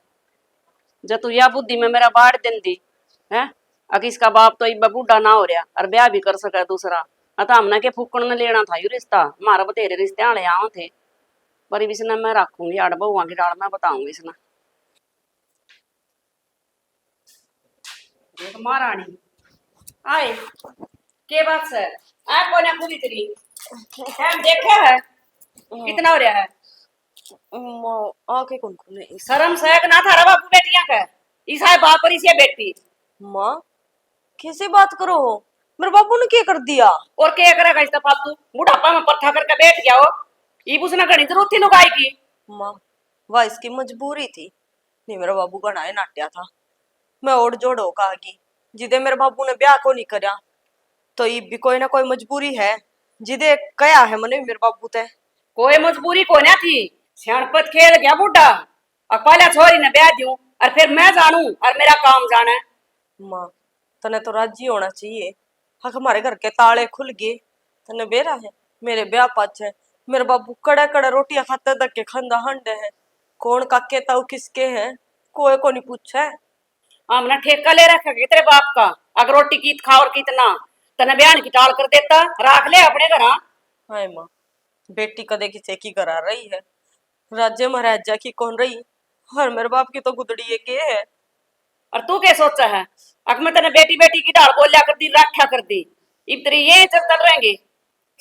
जब तू या बुद्धि में मेरा बाढ़ देंदी, हैं? अक इसका बाप तो इब बूढ़ा ना हो रहा और ब्याह भी कर सके दूसरा। अत हमने के फूकण ने लेना था यू रिश्ता, हमारा बतेरे रिश्ते आने आवे थे, पर इसने मैं रखूंगी आड़ बहुआ की डाल, मैं बताऊंगी इसने। देख महारानी, आए, के बात से? आ कोने पूरी तेरी? टाइम देखे है? कितना हो रहा है? माँ, आके कौन खुले इस शर्म से कि ना थारा बापू बेटियां के? इसा है बाप और इसी है बेटी। माँ, कैसे बात करो हो? मेरे बाबू ने क्या कर दिया? और क्या करेगा इस फालतू? बुढ़ापा में पर्था करके बैठ गया हो। इब उसने घणी जरूरत थी लुगाई की। माँ, वह इसकी मजबूरी थी। नहीं, मेरा बाबू घणा ही नाट्या था। मैं ओड़ जोड़ होकर आ गई, जिदे मेरे बाबू ने ब्याह को नहीं करया, तो इब भी कोई ना कोई मजबूरी है, जिदे कया है मने मेरे बाबू ते। कोई मजबूरी कोन्या थी, सियाणपत खेल गया बूढ़ा। और पहला छोरी ने ब्याह दूं और फिर मैं जानू और मेरा काम जाने। माँ, तने तो राजी होना चाहिए। हक, हमारे घर के ताले खुल गए। तने बेरा है, मेरे ब्याह पाछे मेरे बाबू कड़े कड़े रोटियां खाते धक्के खांदा हांडे है। कौन काके ताऊ किसके हैं, कोई को नहीं पूछे। हमने ठेका ले रखा है तेरे बाप का, अगर रोटी कीत खा और कीत ना, तने ब्याह की टाल कर देता, राख ले अपने घर। हाय माँ, बेटी कदे किसे की घर आ रही है। राज्य महाराजा की कौन रही, हर मेरे बाप की तो गुदड़ी एक ये है। और तू क्या सोचा है? अक मैं तने बेटी बेटी की ढाल बोलिया कर दी, रखा कर दी, इब तेरी ये चल चल रहेंगे।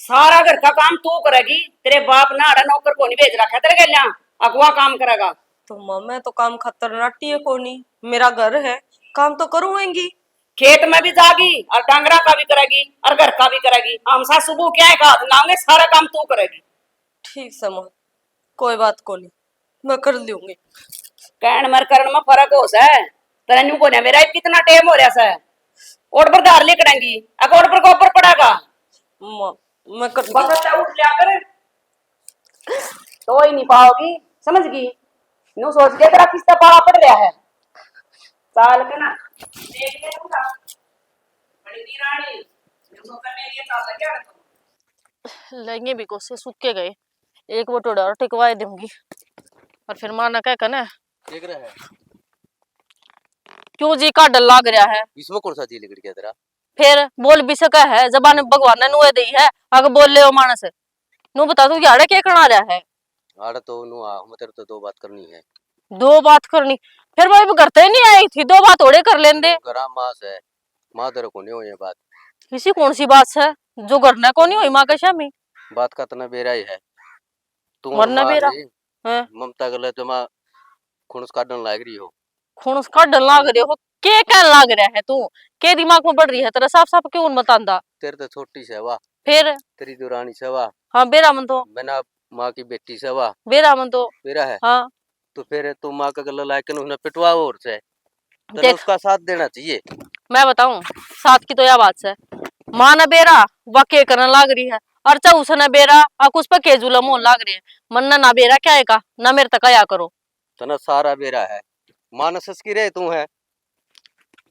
सारा घर का काम तू करेगी, तेरे बाप ने आड़ा नौकर को नहीं भेज रखा है तेरे गेल्या, अगवा काम करेगा। तो माँ, मैं तो काम खातर नाटी है कोनी, मेरा घर है, काम तो करूँगी। खेत में भी जागी और डांगरा का भी करेगी और घर का भी करेगी। हम सासू बहू क्या है, का हाथ लाओगे, सारा काम तू करेगी। ठीक से माँ, कोई बात कोनी, मैं कर लूंगी। कहण मर करण में फर्क हो सै। तने न्यू कोन्या मेरा कितना टेम हो रहा सै। ओड़ पर धार लिकड़ेंगी, अक ओड़ पर गोबर पड़ेगा। माँ, मैं कर बस अच्छा उठ लिया कर। तो ही नहीं पाओगी, समझ गई? न्यू सोच के तेरा किस्ता पाला पड़ रहा है। साल के ना, देख ले तू ना। बड़ी दी रानी, न्यू सोचा मेरी ये साल क्या रखूं? लहंगे भी कोसे सूख के गए, एक बटोड़ा और टिकवा दूंगी। और फिर माँ ने कह के ना, देख रहा है। क्यों जी काढ़न लाग रहा है? इसमें कौन सा जी लिकड़ गया तेरा? फिर बोल भी सके है, जबान भगवान ने नुए दी है, अगर बोल ले वो मानस। नू बता, तू याड़े के कना रहा है? आड़े तो नू आ, मैं तेरे तो दो बात करनी है। दो बात करनी? फिर मैं भी घर ते नहीं आई थी, दो बात ओड़े कर लेंदे। घरा माँ से, माँ तेरे को नहीं हुई बात। इसी कौन सी बात है जो घर ने को नहीं हुई माँ के सामने? बात का तना बेरा ही है। तू और मरना माँ बेरा। रे, हैं? ममता गले जमा खुणस काढन लाग रही हो। खुणस काढन लाग रहे हो? के कहन लाग रहा है तू? के दिमाग में बढ़ रही है तेरा? साफ साफ क्यों मत आंदा? तेरे तो छोटी से वा। फिर? तेरी दुरानी से वा। हाँ, बेरा मन तो। बिना माँ की बेटी से वा। बेरा मन तो। बेरा है। हाँ। तो फिर तू माँ का गला लाके उसने पिटवा और से। तने देख, उसका साथ देना चाहिए। मैं बताऊं, साथ की तो यह बात है, माँ ने बेरा, वा के करने लाग रही है, और चाहे उसने बेरा, आ कुछ पे के जुलम होने लाग रहे हैं। मन ने ना बेरा क्या है का, ना मेरे तक आया करो। तने सारा बेरा है, मानस की रे तू है।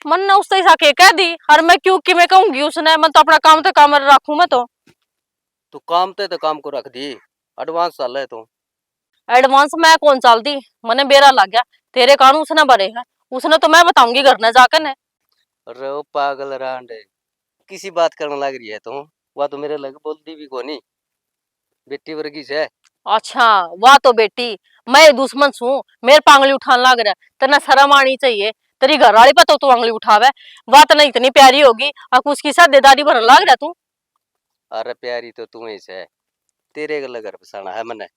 मन ने उससे ऐसा के कह दी, और मैं क्यों कि मैं कहूंगी उसने, मन तो अपना काम तो काम रखूं मैं तो। तू काम ते तो काम को रख दी, एडवांस चाल है तू। एडवांस मैं कौन चाल दी, मने बेरा लग गया। तेरे कान उसने भरे हैं, उसने तो मैं बताऊंगी घर ने जाकर ने। अरे ओ पागल रांड, किसी बात करने लग रही है तू? वह तो मेरे लग बोलती भी कोनी, बेटी वर्गी से। अच्छा, वाह तो बेटी, मैं ये दुश्मन सूं, मेरे पे आंगली उठाने लाग रहा। तन्ने शर्म आनी चाहिए, तेरी घर वाली पे तो तू आंगली उठावे। वाह तन्ने इतनी प्यारी होगी, अब उसकी सद्देदारी भरने लाग रहा तू। अरे प्यारी तो तू ही से, तेरे गल घर बसाना है मने।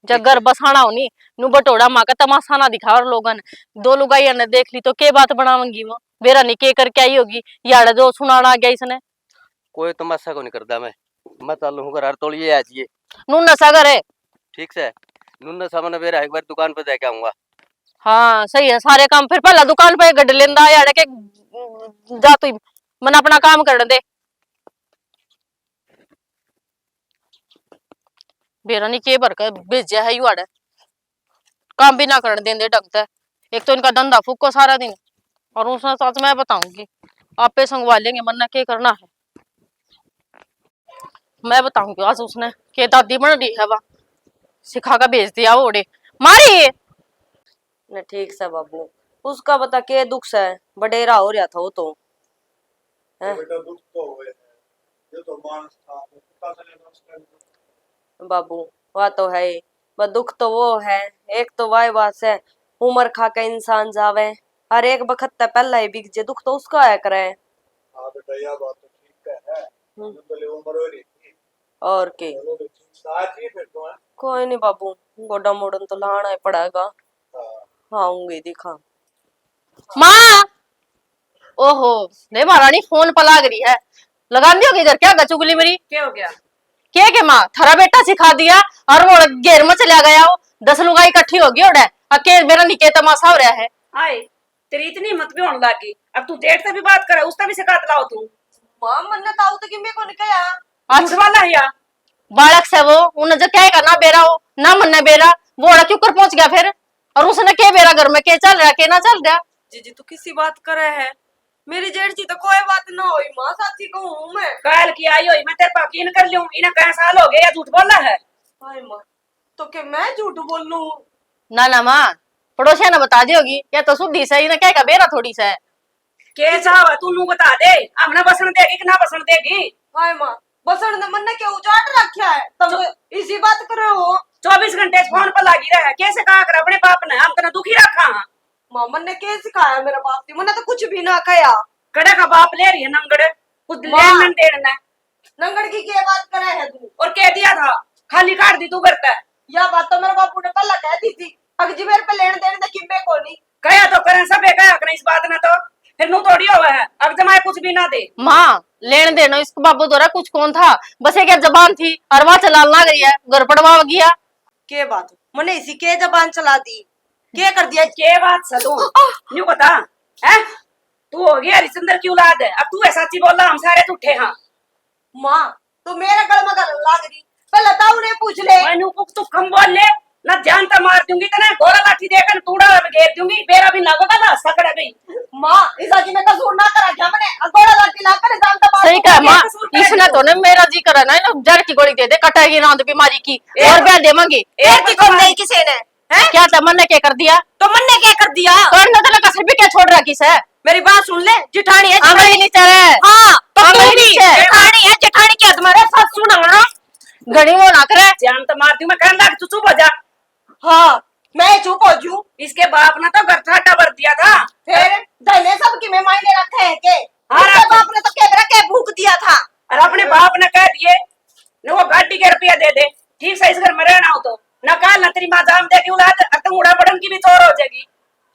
जब ठीक घर है। बसाना हो नी, नु बटोड़ा माँ का तमाशा ना दिखाओ लोगन। दो लुगाइयां ने देख ली तो के बात बनावेंगी वो? बेरा नी के करके आई होगी, याड़ा जो सुनाना आ गया इसने। कोई तमाशा को नहीं करदा मैं, मैं चालू हूँ घर, तोलिए आ जाइए। नु नशा करे। ठीक से, नु नशा मैंने बेरा एक बार दुकान पे जाके आऊंगा। हाँ सही है, सारे काम फिर पहला दुकान पे गड लेंदा याड़ा के। जा तू, मन अपना काम करने दे। बेरा नी के भर के भेज्या है यू आड़े, काम भी ना करन देंदे ढंग तै। एक तो इनका धंधा फूको सारा दिन, और उसने साथ मैं बताऊंगी, आपे संगवा लेंगे, मन्ना के करना है। मैं बताऊंगी आज उसने के दादी बन रही है, वा सिखा के भेज दिया ओड़े मारी। ने ठीक से बाबू, उसका बता के दुख से, बडेरा हो रहा था वो तो। हैं? बेटा, दुख तो होए है, ये तो मानस था, तो पता चलेगा उसका भी दुख। बाबू, वा तो है ही, पर दुख तो वो है, एक तो वाई बात से उम्र खा के इंसान जावे, हर एक बखत ते पहला ही बिक जे, दुख तो उसका आया करे। हाँ बेटा, यह बात तो ठीक है, हम्म। तो ले उम्र हो रही थी। और के? चलो, तो ठीक साथ ही फिर तो है। कोई नहीं बाबू, गोडा मोड़न तो लाना ही पड़ेगा। हाँ। हाँ, आऊंगी दिखा। माँ, ओहो, ने महारानी फोन पर लाग रही है, लगांदी होगी इधर क्या गा चुगली मेरी? क्या हो गया? के के माँ, थारा बेटा सिखा दिया और वो घेर में चला गया, वो दस लुगाई इकट्ठी होगी ओड़े, आ के मेरा निके तमाशा हो रहा है। आए। तेरी इतनी हिम्मत भी होने लगी, अब तू जेठ से भी बात करे, उससे भी शिकायत लाओ तू। माँ, मन्ने ताऊ तो किम्बे को नहीं कहा। झूठ वाला है या? बालक से वो, उन्हें जो कहेगा ना बेरा हो, ना मन्ने बेरा, वो ओड़ा क्यों कर पहुंच गया फिर? और उसने के बेरा घर में के चल रहा, के ना चल रहा? जीजी, तू किसी बात करे है? मेरी जेठ जी तो कोई बात ना हुई माँ, साची कहूँ हूँ मैं। काल की आई हुई मैं तेरे पा यकीन कर लूं, इन्हें कई साल हो गए या झूठ बोला है? हाय माँ, तो के मैं झूठ बोलूं? ना ना माँ, पड़ोसिया ने बता दी होगी, या तो सुधी से, इन्हें कह का बेरा थोड़ी से। के चाहवा तू नू बता दे, हमने बसन देगी कि ना बसन देगी? हाय माँ, बसन ने मन्ने के उजाड़ रखा है, तुम तो इसी बात करे हो। चौबीस घंटे फोन पर लागी रहे, कैसे कहा कर अपने बाप ने, हम तने दुखी रखा हाँ। माँ, मन्ने के सिखाया मेरा बाप ने, मन्ने तो कुछ भी ना कहा। कड़े का बाप ले रही है नंगड़, कुछ माँ। लेन देन देन ना। नंगड़ की के बात करे है तू? और कह दिया था, खाली काट दी तू घर पे। या बात तो मेरे बापू ने पहला कह दी थी, अगर जी मेरे पे लेन देन दे किम्बे को नहीं। कहा तो करें सब, कहा करें इस बात ना तो, फिर नू थोड़ी होवे है, अब जमाए कुछ भी ना दे। माँ, लेन देन इसको बाबू द्वारा कुछ कौन था, बस एक जबान थी और वहाँ चलान लाग रही है, घर पड़वा गया। के बात, मने इसी के जबान चला दी, के कर दिया? के बात से तू न्यू बता, हैं? तू हो गया हरिश्चंद्र की औलाद है, अब तू है साची बोला, हम सारे झूठे हाँ। माँ, तू मेरे गल में गल लाग रही, पहले ताऊ ने पूछ ले। मैं नू कुक तू कम बोल ले, ना जान तो मार दूंगी तने, घोड़ा लाठी देकर तूड़ा घेर दूंगी, बेरा भी ना होगा ना सकड़ा गई। माँ, इसा की मैं कसूर ना करा क्या मने? अब घोड़ा लाठी ला कर जान तो मार सही दूंगी। कहा माँ, कसूर कर इसने दो। तो ना मेरा जी करा ना, ना जड़ की गोली दे दे, कटेगी रांद बीमारी की, एक और ब्याह देवांगे। एक एक की कौन बात। नहीं किसी ने, हैं? क्या था, मन्ने क्या कर दिया? तो मन्ने क्या कर दिया? करना तो ना कसर भी क्या छोड़ रखी से? मेरी बात सुन ले, जिठानी है, आंगली जिठानी। नीचे रहे। हाँ, तो आंगली तू भी नीचे। जिठानी है, जिठानी की हद मारे, सच सुन ना। घणी वो ना करे। जान तो मार दूं मैं, कहने लग, तू चुप हो जा। हाँ, मैं चुप हो जू। इसके बाप ने तो घर ठाटा भर दिया था। फिर धने सब की में मायने रखे है के? हाँ, इसके रख। बाप ने तो के बेरा के भूख दिया था। और अपने बाप ने कह दिए, न वो गाड़ी के रुपया दे दे, ठीक से इस घर में रहना हो तो, ना काल ना तेरी माँ जाम देगी औलाद, और तुम उड़ा पड़न की भी चोर हो जाएगी।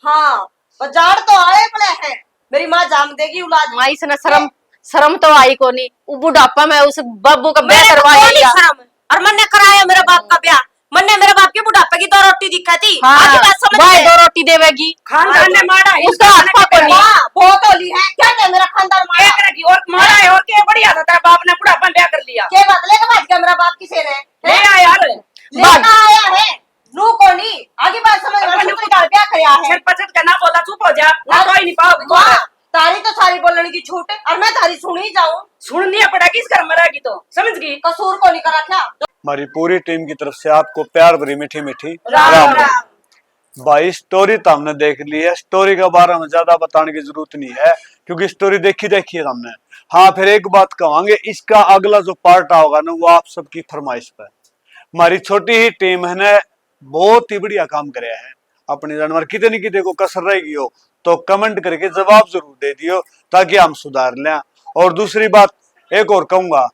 हाँ, और जाड़ तो आए पड़े हैं, मेरी माँ जाम देगी औलाद। माँ, इसने शर्म, शर्म तो आई कोनी। वो बुढ़ापा में उस बाबू का ब्याह मैंने करवा तो लिया। शर्म, और मन्ने कराया मेरे बाप का ब्याह। मन्ने मेरे बाप के बुढ़ापे की दो रोटी दिखा थी। हाँ, आज बात समझ भाई, गए। दो रोटी देवेगी। खानदान ने माड़ा है, उसका हाथ पापा ने नहीं। हाँ, बहुत होली है। क्या क्या मेरा खानदान माड़ा? एक रखी और माड़ा है, और क्या बढ़िया था, तेरा बाप ने बुढ़ापा में ब्याह कर लिया। के बात लेके भाज गया मेरा बाप किसे ने? ले हैं? आ यार। ले बात आ आया है। नू कोनी, आगे बात समझ में, अपन सुतरी का ब्याह करया है। सिर पचट के ना बोला, चुप हो जा, ना हाँ, कोई नहीं पाओगी तू। हाँ, तारी तो सारी बोलने की छूट, और मैं तारी सुनी जाऊं। सुननी पड़ेगी, इस घर में रहेगी तो, समझ गई? कसूर को नहीं करा क्या? हमारी पूरी टीम की तरफ से आपको प्यार भरी मीठी मीठी राम राम राम। राम। भाई, स्टोरी तो हमने देख ली है, स्टोरी के बारे में ज्यादा बताने की जरूरत नहीं है, क्योंकि स्टोरी देखी देखी है हमने। हाँ, फिर एक बात कहांगे, इसका अगला जो पार्ट आओगा ना, वो आप सबकी फरमाइश पे। हमारी छोटी ही टीम है ने, बहुत ही बढ़िया काम करया है। अपनी जानवर कितनी कितने को कसर रह गई हो तो कमेंट करके जवाब जरूर दे दियो, ताकि हम सुधार लें। और दूसरी बात एक और कहूंगा,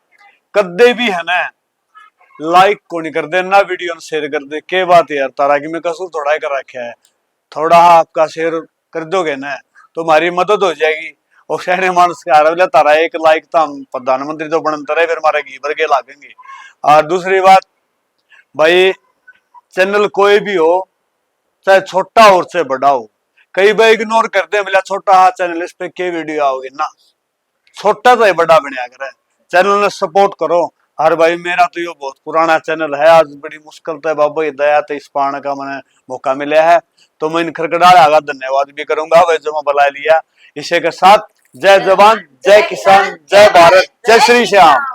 कद्दे भी है ना, लाइक को नहीं कर दे ना, वीडियो ने शेयर कर दे। के बात है यार, तारा की मैं कसूर थोड़ा ही कर रखा है, थोड़ा आपका शेयर कर दोगे ना, तो हमारी मदद हो जाएगी। और सियाणे मानस के हारे वाले तारा एक लाइक तो हम प्रधानमंत्री तो बनते रहे, फिर हमारे घी भर के लागेंगे। और दूसरी बात भाई, चैनल कोई भी हो, चाहे छोटा हो चाहे बड़ा हो, कई बार इग्नोर कर दे, बोला छोटा हाँ चैनल, इस पे के वीडियो आओगे ना, छोटा चाहे बड़ा बनया करे, चैनल ने सपोर्ट करो। हर भाई, मेरा तो यो बहुत पुराना चैनल है, आज बड़ी मुश्किल तै बाबा की दया तै इस पाण का मने मौका मिला है, तो मैं इन खरकड़ाला का धन्यवाद भी करूंगा भाई, जो मैं बुला लिया। इसे के साथ जय जवान, जय किसान, जय भारत, जय श्री श्याम।